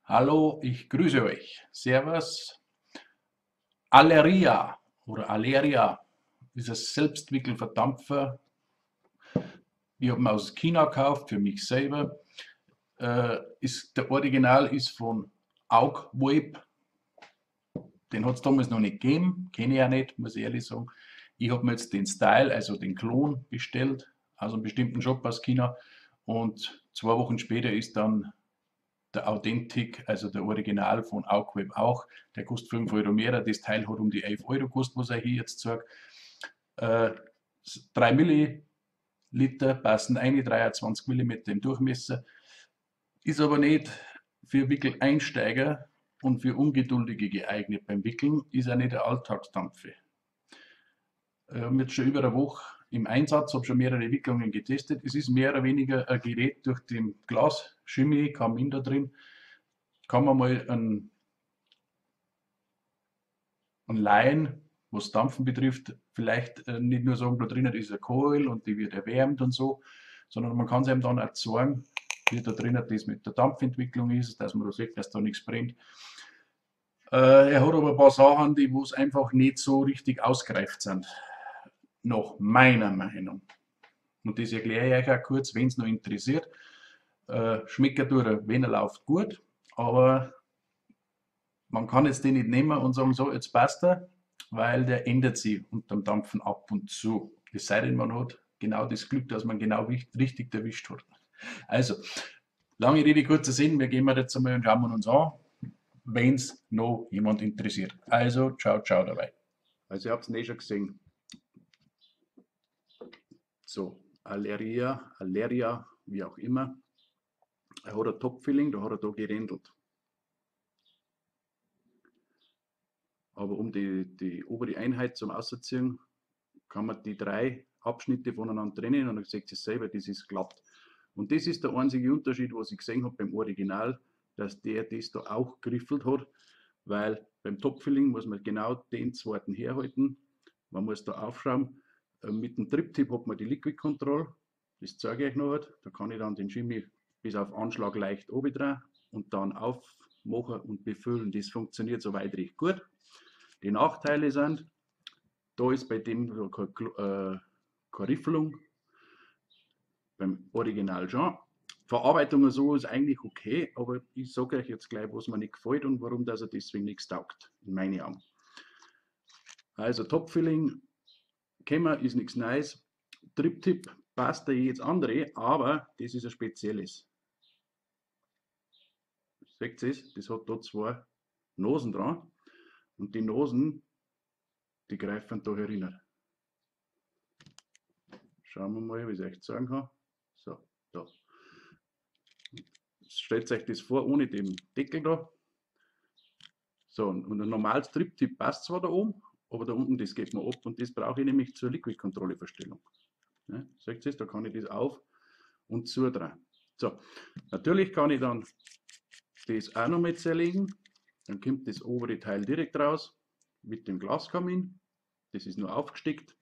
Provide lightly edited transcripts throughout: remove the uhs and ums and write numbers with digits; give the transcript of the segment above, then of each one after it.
Hallo, ich grüße euch. Servus. Aleria oder Aleria ist ein Selbstwickelverdampfer. Ich habe ihn aus China gekauft für mich selber. Der Original ist von Augvape. Den hat's damals noch nicht gegeben, kenne ich auch nicht, muss ich ehrlich sagen. Ich hab mir jetzt den Style, also den Klon, bestellt, aus einem bestimmten Shop aus China. Und 2 Wochen später ist dann der Authentic, also der Original von Augvape auch. Der kostet 5 Euro mehr. Das Teil hat um die 11 Euro gekostet, was ich hier jetzt zeig. 3 Milliliter passen eine, 23 Millimeter im Durchmesser. Ist aber nicht für Wickeleinsteiger und für Ungeduldige geeignet beim Wickeln, ist auch nicht der Alltagsdampfe. Ich habe jetzt schon über eine Woche im Einsatz, habe schon mehrere Wicklungen getestet. Es ist mehr oder weniger ein Gerät durch den Glas-Chemie, Kamin da drin. Kann man mal einen Laien, was Dampfen betrifft, vielleicht nicht nur sagen, da drinnen ist ein Coil und die wird erwärmt und so, sondern man kann es einem dann auch zeigen, wie da drinnen das mit der Dampfentwicklung ist, dass man da sieht, dass da nichts brennt. Er hat aber ein paar Sachen, die wo's einfach nicht so richtig ausgereift sind. Nach meiner Meinung. Und das erkläre ich euch auch kurz, wenn's noch interessiert. Schmeckt durch, wenn er läuft, gut, aber man kann jetzt den nicht nehmen und sagen, so, jetzt passt er, weil der ändert sich unterm Dampfen ab und zu. Es sei denn, man hat genau das Glück, dass man genau richtig erwischt hat. Also, lange Rede, kurzer Sinn, wir gehen jetzt einmal und schauen uns an, wenn's noch jemand interessiert. Also, ciao, ciao dabei. Also, ihr habt's eh schon gesehen. So, Aleria, Aleria, wie auch immer. Er hat ein Top-Filling, da hat er da gerändelt. Aber um die obere Einheit zum Ausziehen, kann man die 3 Abschnitte voneinander trennen und dann seht ihr selber, das ist glatt. Und das ist der einzige Unterschied, was ich gesehen hab beim Original, dass der das da auch geriffelt hat, weil beim Top-Filling muss man genau den zweiten herhalten. Man muss da aufschrauben. Mit dem Drip-Tip hat man die Liquid Control, das zeige ich euch noch. Da kann ich dann den Chemie bis auf Anschlag leicht runter und dann aufmachen und befüllen. Das funktioniert soweit recht gut. Die Nachteile sind, da ist bei dem keine Riffelung, beim Original schon. Verarbeitung und so ist eigentlich okay, aber ich sage euch jetzt gleich, was mir nicht gefällt und warum dass er deswegen nichts taugt, in meinen Augen. Also Top-Filling, Kämmer ist nichts Neues. Drip-Tip passt da jetzt andere, aber das ist ein spezielles. Seht ihr es? Das hat da 2 Nosen dran und die Nosen, die greifen da herinnen. Schauen wir mal, wie ich es euch zeigen kann. So, da. Stellt euch das vor, ohne den Deckel da. So, und ein normales Drip-Tip passt zwar da oben, aber da unten, das geht mir ab und das brauche ich nämlich zur Liquid-Kontrolle-Verstellung. Ja, seht ihr das? Da kann ich das auf und zu dran. So, natürlich kann ich dann das auch noch mit zerlegen. Dann kommt das obere Teil direkt raus mit dem Glaskamin. Das ist nur aufgesteckt.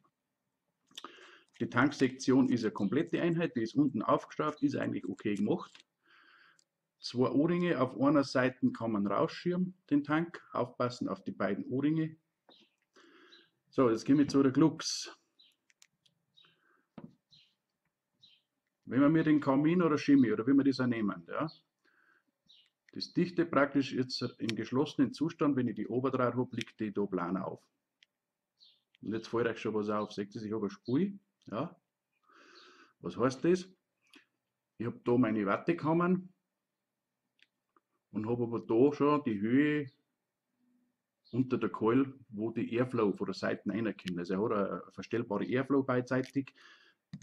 Die Tanksektion ist eine komplette Einheit, die ist unten aufgeschraubt, ist eigentlich okay gemacht. 2 O-Ringe auf einer Seite kann man rausschieben, den Tank. Aufpassen auf die beiden O-Ringe. So, jetzt gehen wir zu der Glux. Wenn wir mir den Kamin oder Chemie oder wie wir das auch nehmen, ja, das dichte praktisch jetzt im geschlossenen Zustand, wenn ich die Oberdraht hab, liegt die da plan auf. Und jetzt fällt euch schon was auf. Seht ihr, ich hab eine Spule. Ja. Was heißt das? Ich hab da meine Wattekammern und hab aber da schon die Höhe unter der Coil, wo die Airflow von der Seite reinkommt. Also er hat eine verstellbare Airflow beidseitig,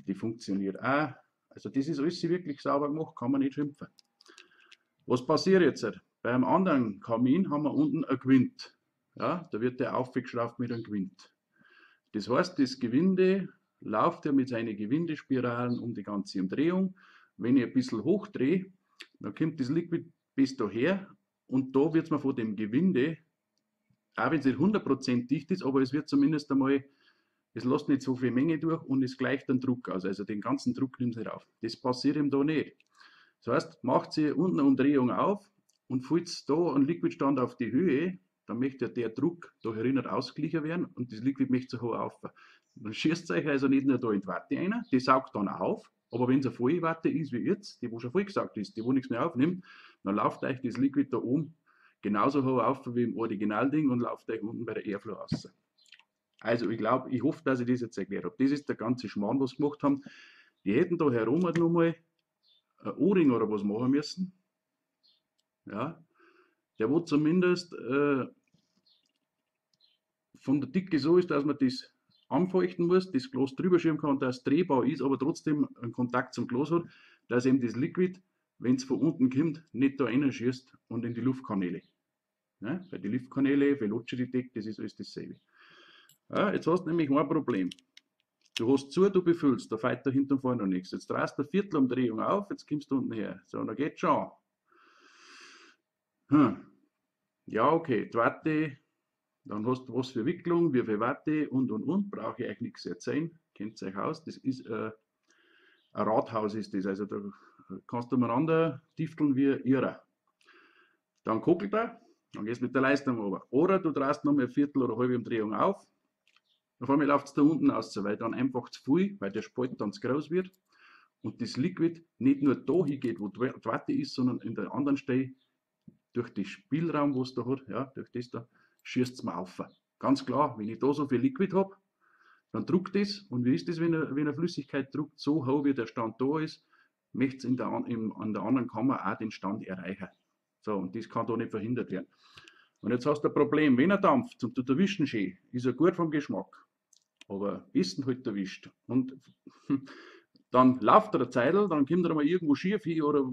die funktioniert auch. Also das ist alles wirklich sauber gemacht, kann man nicht schimpfen. Was passiert jetzt? Beim anderen Kamin haben wir unten ein Gewinde. Ja, da wird der aufgeschraubt mit einem Gewinde. Das heißt, das Gewinde läuft ja mit seinen Gewindespiralen um die ganze Umdrehung. Wenn ich ein bisschen hochdrehe, dann kommt das Liquid bis daher und da wird's mir von dem Gewinde, auch wenn es nicht 100% dicht ist, aber es wird zumindest einmal, es lässt nicht so viel Menge durch und es gleicht den Druck aus. Also den ganzen Druck nimmt es nicht auf. Das passiert ihm da nicht. Das heißt, macht sie unten eine Umdrehung auf und füllt da einen Liquidstand auf die Höhe, dann möchte ja der Druck da herinnen ausgeglichen werden und das Liquid möchte so hoch auf. Dann schießt euch also nicht nur da in die Watte rein, die saugt dann auf, aber wenn es eine volle Watte ist wie jetzt, die wo schon vollgesaugt ist, die wo nichts mehr aufnimmt, dann läuft euch das Liquid da oben genauso hoch auf wie im Originalding und läuft euch unten bei der Airflow raus. Also ich glaube, ich hoffe, dass ich das jetzt erklärt habe. Das ist der ganze Schmarrn, was sie gemacht haben. Die hätten da herum halt nochmal ein O-Ring oder was machen müssen. Ja, der wo zumindest von der Dicke so ist, dass man das anfeuchten muss, das Glas drüber schieben kann und dass es drehbar ist, aber trotzdem einen Kontakt zum Glas hat, dass eben das Liquid, wenn es von unten kommt, nicht da reinschießt und in die Luftkanäle. Ne? Weil die Luftkanäle, Veloce Detect, das ist alles dasselbe. Ja, jetzt hast du nämlich ein Problem. Du hast zu, du befüllst, da fällt da hinten und vorne noch nichts. Jetzt drehst du eine Viertelumdrehung auf, jetzt kommst du unten her. So, da geht's schon. Ja, okay, die Watte, dann hast du was für Wicklung, wie viel Watte und, brauche ich euch nichts erzählen, kennt euch aus. Das ist ein Rathaus ist das, also da kannst du umeinander tifteln wie irrer. Dann kokelt er, dann gehst du mit der Leistung runter. Oder du drehst noch mal eine Viertel oder halbe Umdrehung auf. Auf einmal läuft es da unten aus, weil dann einfach zu viel, weil der Spalt dann zu groß wird und das Liquid nicht nur da hingeht, wo die Watte ist, sondern in der anderen Stelle durch den Spielraum, was es da hat, ja, durch das da, schießt es mir auf. Ganz klar, wenn ich da so viel Liquid hab, dann druckt das. Und wie ist das, wenn eine Flüssigkeit druckt, so hoch wie der Stand da ist, möchte es an der anderen Kammer auch den Stand erreichen. So, und das kann da nicht verhindert werden. Und jetzt hast du ein Problem, wenn er dampft und du erwischen schön, ist er gut vom Geschmack, aber besten halt erwischt. Und dann läuft er eine Zeitl, dann kommt er mal irgendwo schief hin oder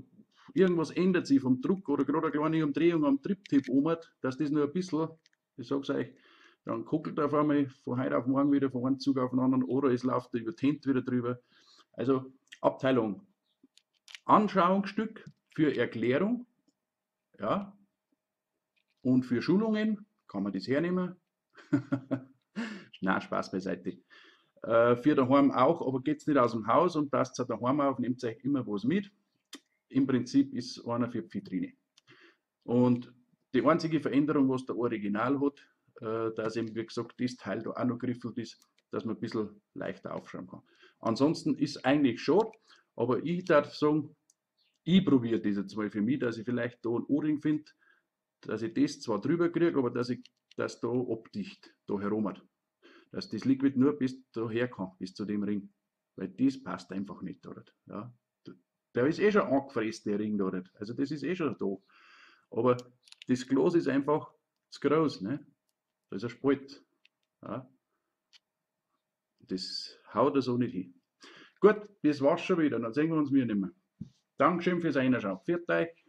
irgendwas ändert sich vom Druck oder gerade eine kleine Umdrehung am Triptip um, dass das nur ein bisschen, ich sag's euch, dann kuckelt er auf einmal von heute auf morgen wieder von einem Zug auf den anderen oder es läuft über die Hände wieder drüber. Also Abteilung Anschauungsstück für Erklärung, ja, und für Schulungen kann man das hernehmen. Nein, Spaß beiseite. Für daheim auch, aber geht's nicht aus dem Haus und passt auch daheim auf, nehmt euch immer was mit. Im Prinzip ist einer für die Vitrine. Und die einzige Veränderung, was der Original hat, dass eben, wie gesagt, das Teil da auch noch griffelt ist, dass man ein bisschen leichter aufschrauben kann. Ansonsten ist eigentlich schon, aber ich darf sagen, ich probiere das jetzt mal für mich, dass ich vielleicht da einen O-Ring finde, dass ich das zwar drüber kriege, aber dass ich das da abdicht, da herum hat. Dass das Liquid nur bis daher kann, bis zu dem Ring. Weil das passt einfach nicht dort. Ja. Der ist eh schon angefräst, der Ring dort. Also das ist eh schon da. Aber das Glas ist einfach zu groß, ne? Da ist ein Spalt. Ja. Das haut er so nicht hin. Gut, das war's schon wieder. Dann sehen wir uns wieder nicht mehr. Dankeschön fürs Reinschauen. Pfiat euch.